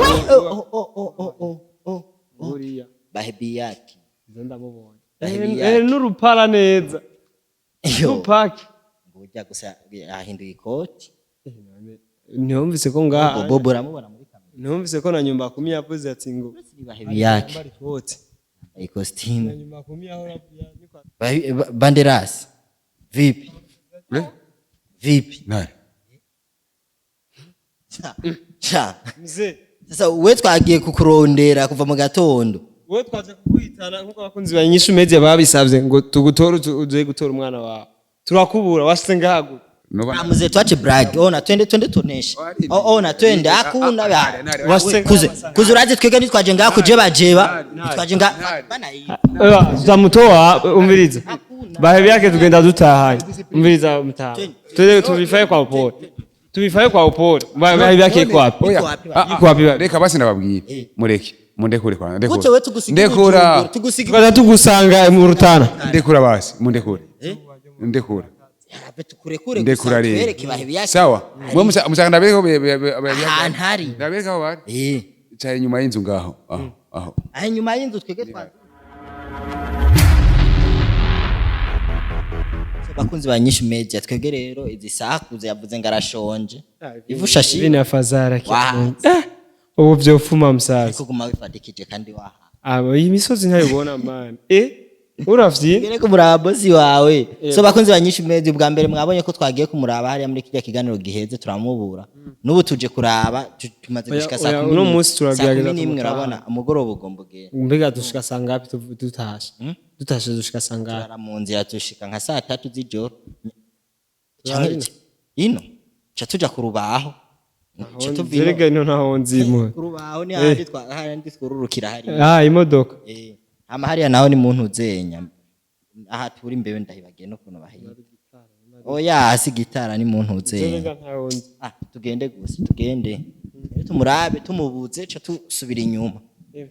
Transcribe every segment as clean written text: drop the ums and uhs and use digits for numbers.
Oh, oh, oh, oh, oh, oh, oh. Buriya Bahebiyaki. Nze ndamubonye. Bahebiyaki. N'urupara neza. Yo. Tupaki. Ngujya gusa ahinduye ikoti. Ntiwumvise ko ngaha Bobo uramubona muri kamera. Ntiwumvise ko na nyumba kumi yavuze ati ngo Bahebiyaki. yambara ikoti. Ikositimu. Na nyumba kumi yahora niko. Banderas. Vipi? Eh? Vipi? Nani? Cha. Cha. Mzee. Sasa we twagiye kukurondera kuva mu gatondo. Wowe twaje kuguhitana nkuko abakunzi ba Inyishu Media babisabye ngo tugutore, uze gutora umwana wawe, turakubura washitse ngaha gute? Noba. Ah, mzee, tuache brag. Ona twende, twende tuoneshe. Oh, ona twende. Hakuna ba. Washitse. Kuze kuze, urazi twebwe ntitwaje ngaha kujebajeba. Ntitwaje ngaha bana iyi. Tutamutoa, umviriza. Bahebi yake tugenda dutahanye. Umviriza mtaha. Twende tubifaye kwa upole. Tubifaye kwa upole. Bahebi yake iko wapi? Oya. Iko wapi? Ah, ah. Iko wapi? Reka basi ndababwira. Mureke. Mundekure kwa. Gute Ndekura. we tugusiga Ndekura. Bujumbura, tugusiga. Tukaza tugusanga mu Rutana. Ndekura basi. Mundekure. Ndekura. Abe tukurekure gusa Ndekura rero. twereke bahebi yake. Sawa. Mwe musa ndabereka Ahantu hari. Ndabereka aho bari. Eh. Cyaye inyuma y'inzu ngaho. Aho. Aho. Aho inyuma y'inzu twebwe twa. So, bakunzi ba Nyinshi Media, twebwe rero izi sakuze yavuze ngo arashonje. Ivushashi. Ibi ni afazara. Wa. Ubu vyofuma msaza. Kuguma wifadikije kandi waha. Aba iyi misozi ntayibona man. Eh? Uravye? Ngere kumuraba bosi wawe. So bakunzi ba Nyinshi Media, ubwa mbere mwabonye ko twagiye kumuraba hariya muri kijya kiganiro giheze, turamubura. N'ubu tuje kuraba, tumaze Oya, gushika saa oya, 10. Uno munsi turagerageza 11 tumutaha. urabona umugoroba ugomba ugenda. Mbega dushika sangapi tutashe? Dutashe dushika sangapi? Turara mu nzira tushika nka saa 3 z'ijoro. Turara Canke ino ca tuja ku rubaho. Ca tuva ino. Zerega ino ntaho nzimwe. Ku rubaho ni hahandi hahandi twururukira hariya. Ah, imodoka. Eh, hama hariya naho ni mu ntuzenya. Aha turi imbewe ndahibagiye no kuntu bahiga. Oya, si gitara ni mu ntuzenya. Zerega ntaho nzi. Ah, tugende gusa tugende. Rero tumurabe tumubuze ca tusubira inyuma.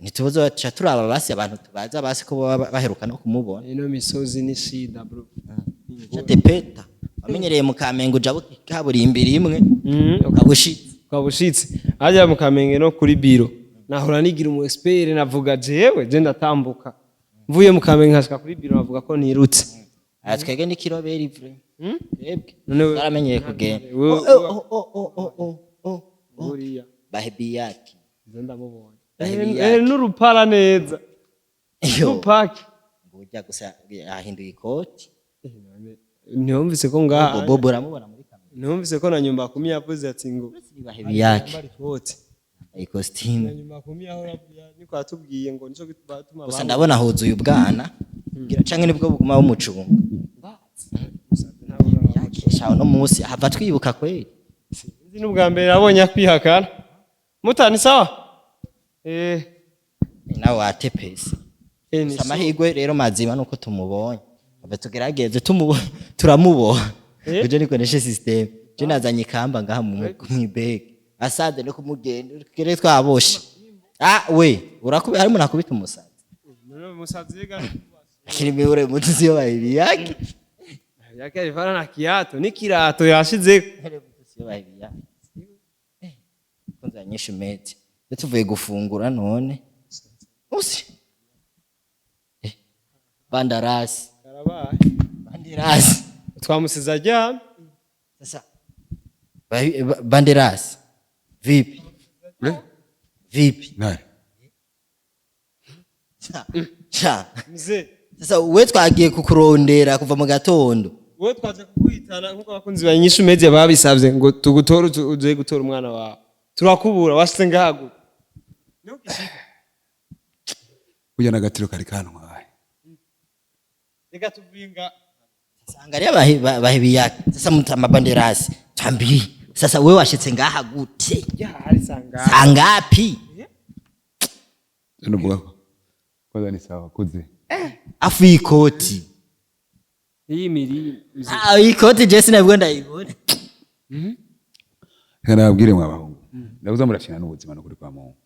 Ntitubuze ca turaba basi abantu tubaza basi ko baba baheruka no kumubona. Ino misozi ni shida bro. Ca tepeta. Wamenyereye mu Kamenge uja kaburimbi rimwe ukabushitse. Ukabushitse. Hajya mu Kamenge no kuri biro. Nahora nigira umu expert, navuga jewe je ndatambuka. Mvuye mu Kamenge nkashika kuri biro navuga ko nirutse. Aha twebwe ni kiroberi vre. Twebwe. None Twaramenyereye kugenda. Wewe- Oh, oh, oh, oh, oh, oh, oh. Buriya Bahebiyaki. nze ndamubonye. Bahebi yake. N'urupara neza. Yo. Tupaki. Ngujya gusa ahinduye ikoti. Ntiwumvise ko ngaha Bobo uramubona muri kamera. Ntiwumvise ko na nyumba kumi yavuze ati ngo Bahebiyaki. yambara ikoti. Ikositimu. Na nyumba kumi yahora niko yatubwiye ngo nico gituma Gusa ndabona huzuye ubwana. Ngira canke nibwo buguma bumucunga. Yakesha uno munsi hava twibuka kweli. Sinzi n'ubwa mbere nabonye akwihakana. Mutani sawa? Eh, Nawe watepese. ni Gusa amahirwe rero mazima nuko tumubonye. Ave tugerageze turamuboha. Eh? Uje nikoneshe system. Je nazanye ikamba ngaha mu mwibeg. Asade no kumugenda kere twaboshe. Ah we, urakube harimo nakubita umusazi. None umusazi yega Lakini miure mtu sio bahibi yake. yake alifana na kiato, ni kirato yashize. Mtu sio bahibi yake. Kwanza nyinshi meti. Tuvuye gufungura none. Usi. Bandarasi. Karabaye. Banderasi. Twamusize aryamye. Sasa Banderasi. Vipi? Eh? Vipi? Nani? Cha. Cha. Mzee. Sasa we twagiye kukurondera kuva mu gatondo. Wowe twaje kuguhitana nkuko abakunzi ba Inyishu Media babisabye ngo tugutore, uze gutora umwana wawe. Turakubura washitse ngaha gute? Burya n'agatiro kari kantwaye. Reka tuvinga. Sasa angalia bahibi yake. Sasa mtama Banderasi. Twambie. Sasa wewe washitse ngaha gute? Ya hari sanga. Saa ngapi? Nuvuga ko. Kwanza ni sawa kuze. Afu ikoti. Iyi miri. Ah, ikoti je sinabwo ndayibona. Reka nababwire mwa bahungu. Ndabuza murafyina n'ubuzima no kuri kwa Mungu.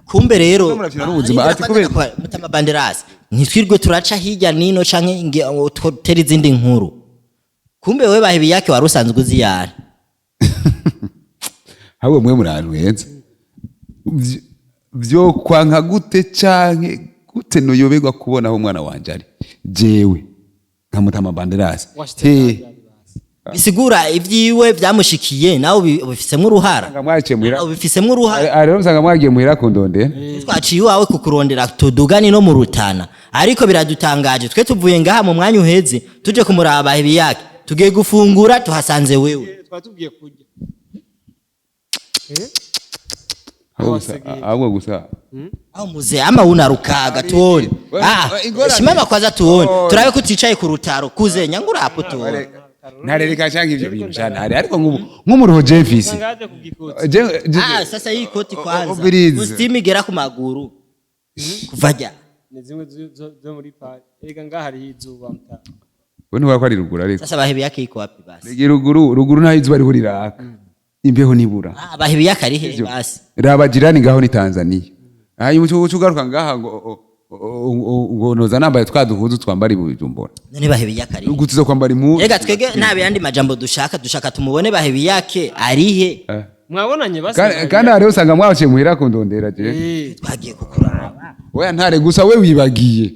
Kumbe rero Murafyina n'ubuzima, ati kubera- mutama Banderasi. Ntitwirwe turaca hirya nino canke tera izindi nkuru. Kumbe wewe bahibi yake wari usanzwe uzi yari. Ahubwo mwe muri ahantu heza. Vyo kwanka gute canke gute noyoberwa kubona aho umwana wanje ari, jewe nka Mutama Banderas? He? Bisigura ibyiwe byamushikiye nawe ubifisemo uruhara. Usanga mwaciye muhira. Ubifisemo uruhara. Ah, rero usanga mwagiye muhira kundondera. Twaciye iwawe kukurondera tudugane no mu Rutana, ariko biradutangaje, twe tuvuye ngaha mu mwanya uheze tuje kumuraba Bahebiyake, tugiye gufungura tuhasanze wewe. Twatubwiye kurya. Ahubwo gusa, ahubwo gusa. Aho muze ama unarukaga tuone. Ah, Ingorane. simama kwanza tuone. Oh. Turabe ko uticaye ku rutaro kuze nyangura hapo tuone. Ntarereka canke ivyo bintu cyane hari, ariko nk'ubu nk'umuruho Jefisi. Ngaje kugikotsa. Ah, sasa hii koti kwanza. Ubirize. Costume igera ku maguru. Kuva jya. Ni zimwe zo muri pari. Ega ngaha hariho izuba, mutama. We ntiwara ko ari ruguru, ariko Sasa Bahebiyake iko wapi basi? Rege ruguru, ruguru ntaho izuba riho riraka, imbeho nibura. Ah, Bahebiyake ari he basi? Raba jirani ngaho ni Tanzania, hanyuma uca ugaruka ngaha ngo ngo noza nambaye twa duhuzu twambara i Bujumbura. None Bahebiyake ari he? Ugutiza kwambara impuzu. Rega twege nta yandi majambo dushaka, dushaka tumubone Bahebiyake ari he? Eh. Mwabonanye basi? Kandi hariho usanga mwaciye muhira kundondera je. Twagiye kukuraba. Oya, ntare gusa we wibagiye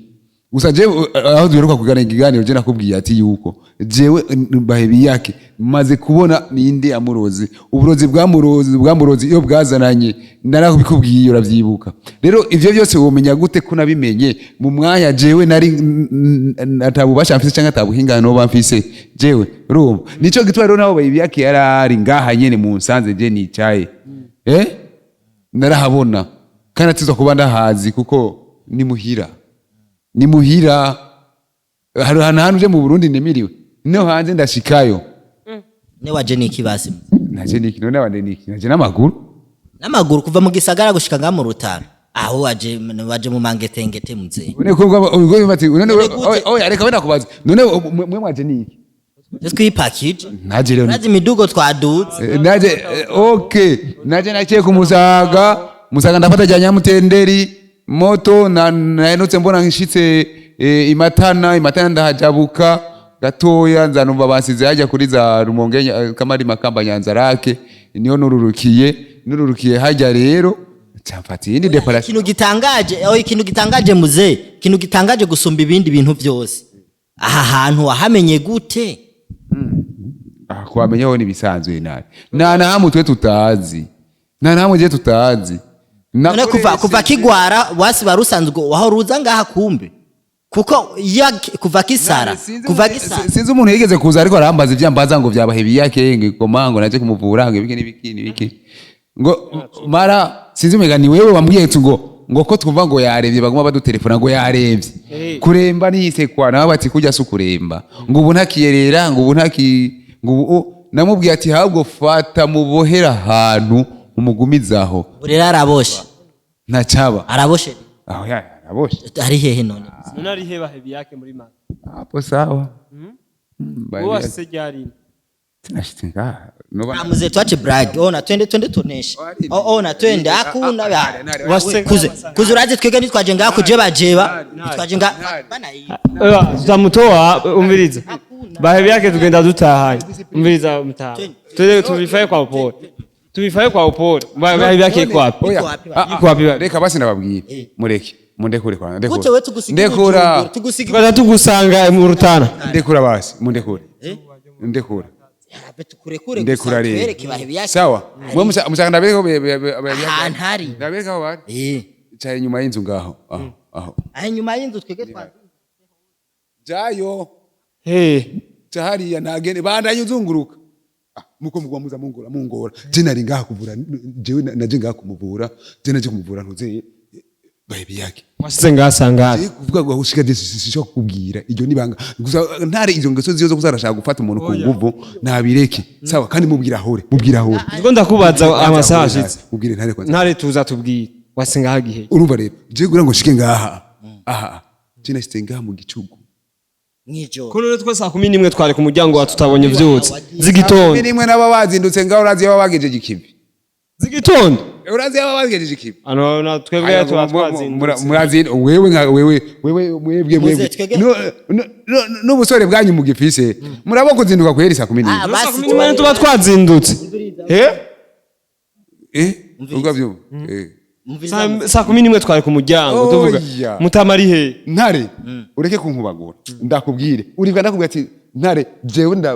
gusa je aho duheruka kuganira ikiganiro, je nakubwiye ati yuko jewe Bahebiyake maze kubona ninde amurozi, uburozi bwamurozi iyo bwazananye, narakubikubwiye, uravyibuka. Rero ivyo byose womenya gute ko nabimenye mu mwanya jewe nari atabubasha mfise canke atabuhinga noba mfise jewe? Urumva nico gituma rero nabo Bahebiyake yarari ngaha nyene mu nsanze je nicaye, narahabona kandi atizwa kuba ndahazi kuko ni muhira, ni muhira. Hari ahantu hantu uje mu Burundi nemiriwe no hanze ndashikayo. Ne waje niki basi? Naje niki? None abandi niki? Naje n'amaguru. N'amaguru kuva mu gisagara gushika ngaha mu Rutana? Aho waje mu mangetengete mzee. None ko ubwo bati none None gute? Oya, reka wenda kubaza, none mwe mwaje niki? Twe twipakije. Naje rero Urazi imidugo twaduze. Naje okay, naje naciye ku Musaga, Musaga ndafata rya Nyamutenderi moto na nahenutse mbona nshitse Imatana, Imatana ndahajabuka gatoya, nza numva basize hajya kuri za Rumonge, Kamari, Makamba, Nyanzarake, niyo nururukiye hajya rero camfata iyindi déplacement. Ikintu gitangaje, oh, ikintu gitangaje muzee, ikintu gitangaje gusumba ibindi bintu byose, aha hantu wahamenye gute? Ah, kwamenyaho nibisanzwe nabi, nta na hamwe twe tutazi, nta na hamwe je tutazi. None kuva kigwara wasi barusanzwe wahora uza ngaha kumbe, kuko iyo kuva kisara kuva gisara. Sinzi umuntu yigeze kuza ariko arambaza ibyo ambaza ngo vyabahe biyake, ngo igoma, ngo naje kumuvura, ngo ibiki n'ibiki n'ibiki, ngo mara sinzi umega ni wewe wambwiye tu ngo ko twumva ngo yaremvye, baguma badutelefona ngo yaremvye. Kuremba niyisekwa nawe bati kujya si ukuremba, ngo ubu ntakiyerera, ngo ubu ntaki, ngo ubu namubwiye ati ahubwo fata mubohera ahantu umugumizaho. Ubu rero araboshe. Ntacaba. Araboshe. Aho ya araboshe. Ari hehe none? None ari he Bahebiyake muri make? Hapo sawa. Wowe washitse ryari? Sinashitse ngaha. Noba Ah, mzee, tuache brag. Ona twende, twende tuoneshe. Oh, ona twende, hakuna Washitse. Kuze kuze, urazi twege ntitwaje ngaha kujebajeba, ntitwaje ngaha bana iyi. Ewa, tutamutoa. Umviriza, Bahebiyake tugenda dutahanye. Umviriza mutama, twende tubifaye kwa upole, tubifaye kwa upole. Bahebiyake iko wapi? Oya. Iko wapi? Ah, ah, Iko wapi? Reka basi nababwiye, mureke, mundekure kwa ndekura. Gute we tugusiga Ndekura. Bujumbura, tugusiga Tukaza tugusanga mu Rutana. Ndekura basi, mundekure. Ndekura. Habe tukurekure gusa Ndekura rero. twereke Bahebiyake. Sawa, mwe mushaka ndabereka Ahantu hari. ndabereka aho bari. Caye inyuma y'inzu ngaho, aho aho. Aho inyuma y'inzu twege twa Jayo. Hey. Ca hariya ntagende bandanye uzunguruka. Ah, muko mugwa muza mungora mungora, je nari ngaha kuvura, jewe naje ngaha kumuvura, je naje kumuvura ntuze Bahebiyake. Washitse ngasanga Je kuvuga ngo ushika je sishobora kukubwira, iryo nibanga gusa ntare. Izo ngeso ziyo zo kuzarashaka gufata umuntu ku nguvu nabireke. Sawa, kandi mubwira ahore, mubwira ahore. Ndiko ndakubaza amasaha ashitse. Mubwire ntare kwanza. Ntare, tuza tubwire washitse ngaha gihe. Urumva rero, je kugira ngo nshike ngaha aha, je nashitse ngaha mu gicugu. Mwijoro. Ko none twe saa 11 twari ku muryango wa tutabonye vyutse z'igitondo. Rimwe n'aba bazindutse ngaho, urazi baba bagejeje ikivi. Z'igitondo. Urazi baba bagejeje ikivi. Ano na twebwe tuba twazindutse. Murazi wewe nka wewe wewe mwebwe mwebwe Muze twege- n'ubusore bwanyu mugifise murabo kuzinduka kweri saa 11. Ah, Saa basi 11 tuba twazindutse. Ubwo byo Saa 11 twari ku muryango tuvuga Oya. mutama ari he? Ntare, ureke kunkubagura, ndakubwire uribwa, ndakubwira ati ntare, jewe nda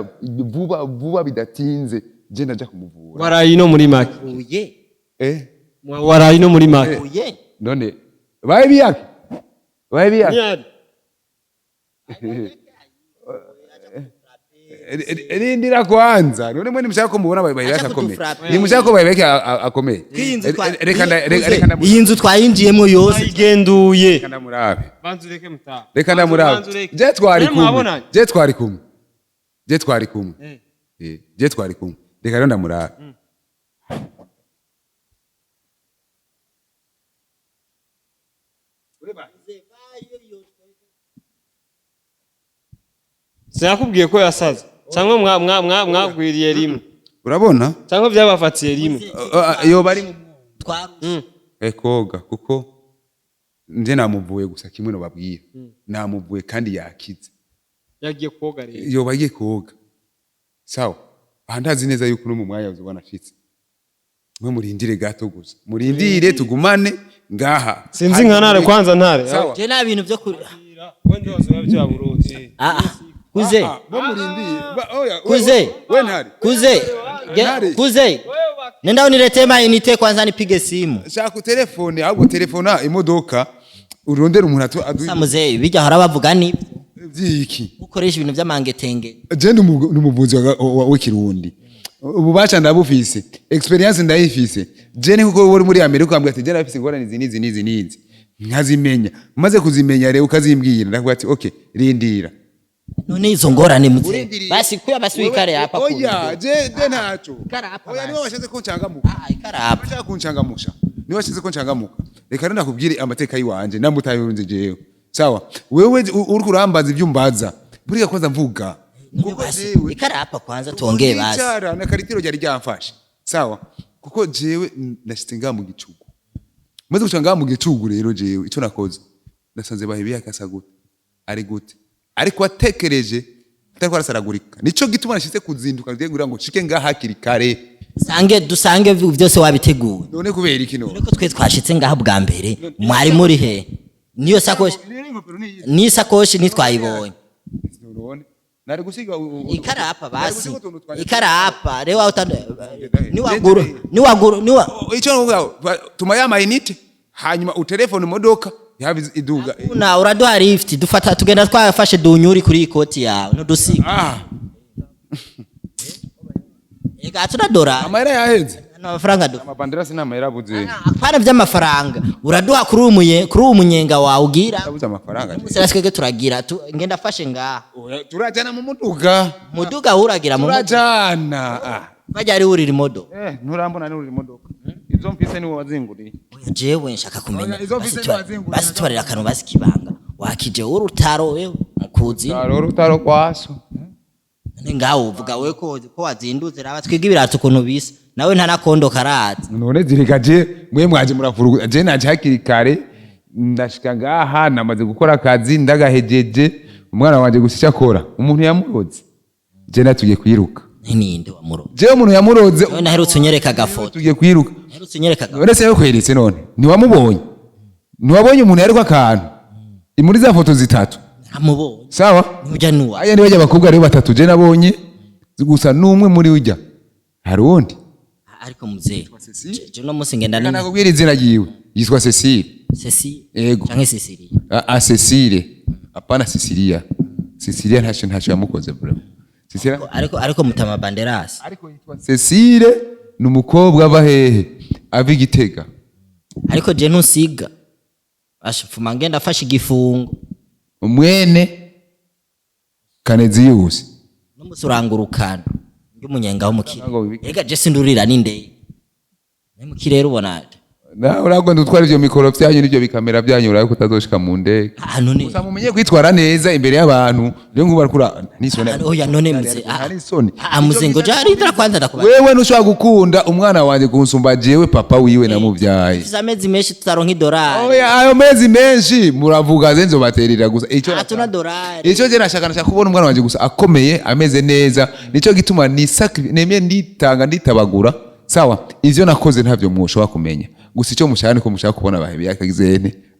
vuba vuba bidatinze je ndaja kumuvura. Waraye ino muri make? Uye. Eh. Waraye ino muri make? Uye. None baye biyake, baye biyake. Rindira kwanza, none mwe nimushaka ko mubona baye Acha akomeye? kudufrapa. Nimushaka ko baye akomeye? Iyi nzu Reka reka iyi nzu twayinjiyemo yose. Ayigenduye. Reka ndamurabe. Banza ureke mutama. Reka ndamurabe, je twari kumwe, je twari kumwe, je twari kumwe. Eh, je twari kumwe, reka rero ndamurabe. Sinakubwiye ko yasaze cyangwa mwagwiriye rimwe? Urabona? Cyangwa byabafatiye rimwe? Yoba ari mu Twarushe. Koga kuko nje namuvuye gusa kimwe no babwira, namuvuye kandi yakize. Yagiye koga rero. Yoba agiye koga, sawa. Aha ndazi neza yuko no mu mwanya uzobona ashitse. Mwe murindire gato gusa, murindire tugumane ngaha. Sinzi nka ntare kwanza, ntare. Sawa. Je nta bintu byo kuri Wende wazoba bya Burundi. Ah, ah. Kuze. Ah, bo murindiye. Oya, Kuze. We ntare. Kuze. Ntare. Kuze, nenda uniletee mainite kwanza nipige simu. Shaka telefone, ahubwo telefona imodoka urondera umuntu atu Sa muzeyi, bijya hora bavuga ni vyiki. Ukoresha ibintu by'amangetenge. Je ndi umuvuzi w'ikirundi, ububasha ndabufise, experience ndayifise. Je ni kuko uri muri Amerika ukambwira ati je ndafise ingorane izi n'izi n'izi n'izi, nkazimenya. Maze kuzimenya rero ukazimbwira, ndakuvuga ati okay, rindira. None izo ngorane muzeyi? Urindiriye. Basi kuya, basi wikare hapa. Oya, je ntaco. Ikara hapa. Oya, Basi. niwe washatse ko ncangamuka. Ah, ikara hapa. Washaka kunshangamusha, niwe washatse ko ncangamuka. Reka rero ndakubwire amateka yiwanje namutayunze jewe. Sawa, wewe uriko urambaza ibyo umbaza, buriya kwanza mvuga. None Kuko basi jewe ikara hapa kwanza tuongee basi. Nicara na karitiro ryari ryamfashe. Sawa, kuko jewe ndashitse ngaha mu gicugu. Maze gushika ngaha mu gicugu rero, jewe ico nakoze, nasanze bahibiye akasa gute, ari gute, ariko atekereje atariko arasaragurika. Nico gituma nashitse kuzinduka ngiye kugira ngo nshike ngaha hakiri kare. Sange dusange byose wabiteguye. None kubera iki none? None ko twe twashitse ngaha bwa mbere, mwari muri he? Niyo sakoshi, niyo sakoshi ntitwayibonye. None nari gusiga Ikara hapa nari basi. gusiga utuntu twanje. Ikara hapa rero utanda niwaguru niwaguru niwa Oh, ico nukuvuga, tuma ya mayinite hanyuma utelefone imodoka yaba iduga. Una uraduha lift, dufata tugenda twafashe dunyuri kuri iyi koti yawe ntudusiga. Ah. Ega tunadora. Amahera yaheze. Amafaranga du Amabandera sinamahera abuze. Apana by'amafaranga, uraduha kuri uyu munye kuri uyu munyenga wawe ugira. Abuze amafaranga. Umusera twebwe turagira ngenda afashe ngaha. Oya, turajana mu muduga. Muduga uragira mu muduga. Turajana, ah. Bajya ari urira imodoka. Eh, nturambona ni uri imodoka, izo mfise niwe wazinguriye. Oya, jewe nshaka kumenya. Oya, izo Basi mfise niwazinguriye. Basi tubarira akantu basi kibanga wakije urutaro wewe mukuzi. Rutaro, rutaro kwaso. None ngaho uvuga we ko wazindutse, raba twiga ibirato ukuntu bisa, nawe nta nakondo karaza. None zireka, je mwe mwaje murafuruga, je naje hakiri kare, ndashika ngaha namaze gukora akazi ndagahejeje. Umwana wanje gusa icyo akora, umuntu yamuroze, je natugiye kwiruka. Ninde wamuro? Jewe umuntu yamuroze. Wewe naherutse unyereka agafoto. Tugiye kwiruka. Naherutse unyereka agafoto. None se yakweretse? None ntiwamubonye? Ntiwabonye umuntu yariko akantu muri za foto zitatu? Naramubonye. Sawa. Ujya nuwa. Aya ni bajya abakobwa rero batatu je nabonye gusa n'umwe muri ujya, hari uwundi. Ariko muzee, Cecile. je no munsi ngenda Reka ni nakubwira izina ryiwe, yitwa Cecile. Ceci. Yego. Canke Cecilia? Ah, ah, Cecile, hapana Cecilia. Cecilia ntacyo yamukoze bro. Cecilia. Ariko mutama Banderas. Ariko yitwa Cecile, ni umukobwa ava hehe? Ava i Gitega. Ariko je ntusiga ashifuma ngenda afashe igifungo. Mwene Kaneziyusi. N'umunsi urangurukana ndi umunyenga wo mu Ntabwo kirere. Ega je sindurira n'indege ni mu kirere ubona ate? Nawe uragomba gutwara ivyo mikoro vyanyu n'ivyo bikamera byanyu, urabe ko utazoshika mu ndege. Ah, none Gusa mumenye kwitwara neza imbere y'abantu rero nkuba arakura n'isoni. Ah, oya none mzee, ah. Nta n'isoni. Ah mzee, ngo jari kwanza ndakubaza. Wewe ntushobora gukunda umwana wanje kunsumba jewe papa wiwe namuvyaye. Tuzi amezi menshi tutaronka idorari. Oya, ayo mezi menshi muravuga ze nzobaterera gusa ico Hatuna dorari. Ico je nashaka kubona umwana wanje gusa akomeye, ameze neza. Nico gituma nisakri nemye nditanga, nditabagura. Sawa, ivyo nakoze ntavyo mwoshobora kumenya. Gusa icyo mushaka niko mushaka kubona Bahebi yake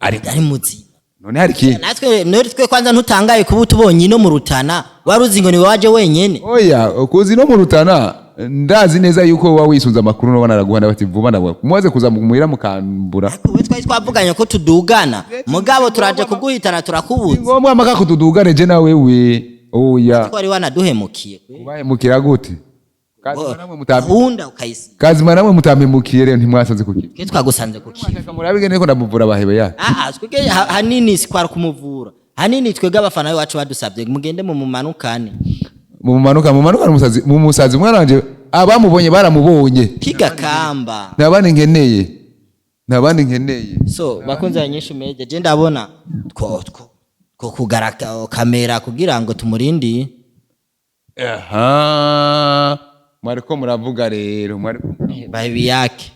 ari Ari muzima. None hari ikindi? Natwe none twe kwanza ntutangaye kuba utubonye ino mu Rutana, wari uzi ngo ni waje wenyene? Oya, kuzi no mu Rutana ndazi neza yuko wa wisunze amakuru no naraguhana bati vuba ndabwa mumaze kuza muhira mukambura. Ariko we twari twavuganye ko tudugana, mugabo turaje kuguhitana turakubuza. Ngombwa amaka kutudugane je na wewe, oya. Twari wanaduhemukiye. Ubahemukira gute? Kazima namwe mutampe Hunda ukayisiga. Kazima namwe mutampemukiye rero ntimwasanze kuki? Twe twagusanze ku kivi. Murabige niko ndamuvura Bahebe yake. Ah, twebwe hanini si kwari kumuvura, hanini twebwe abafana bacu badusabye mugende mu mumanukane. Mumanuka, mumanuka umusazi, mu musazi umwana wanje abamubonye baramubonye. Piga kamba. Nta bandi nkeneye, nta bandi nkeneye. So bakunze abanyeshu media, je ndabona two kugara kamera kugira ngo tumurindi. Aha mwariko muravuga rero, mwariko Bahebi yake.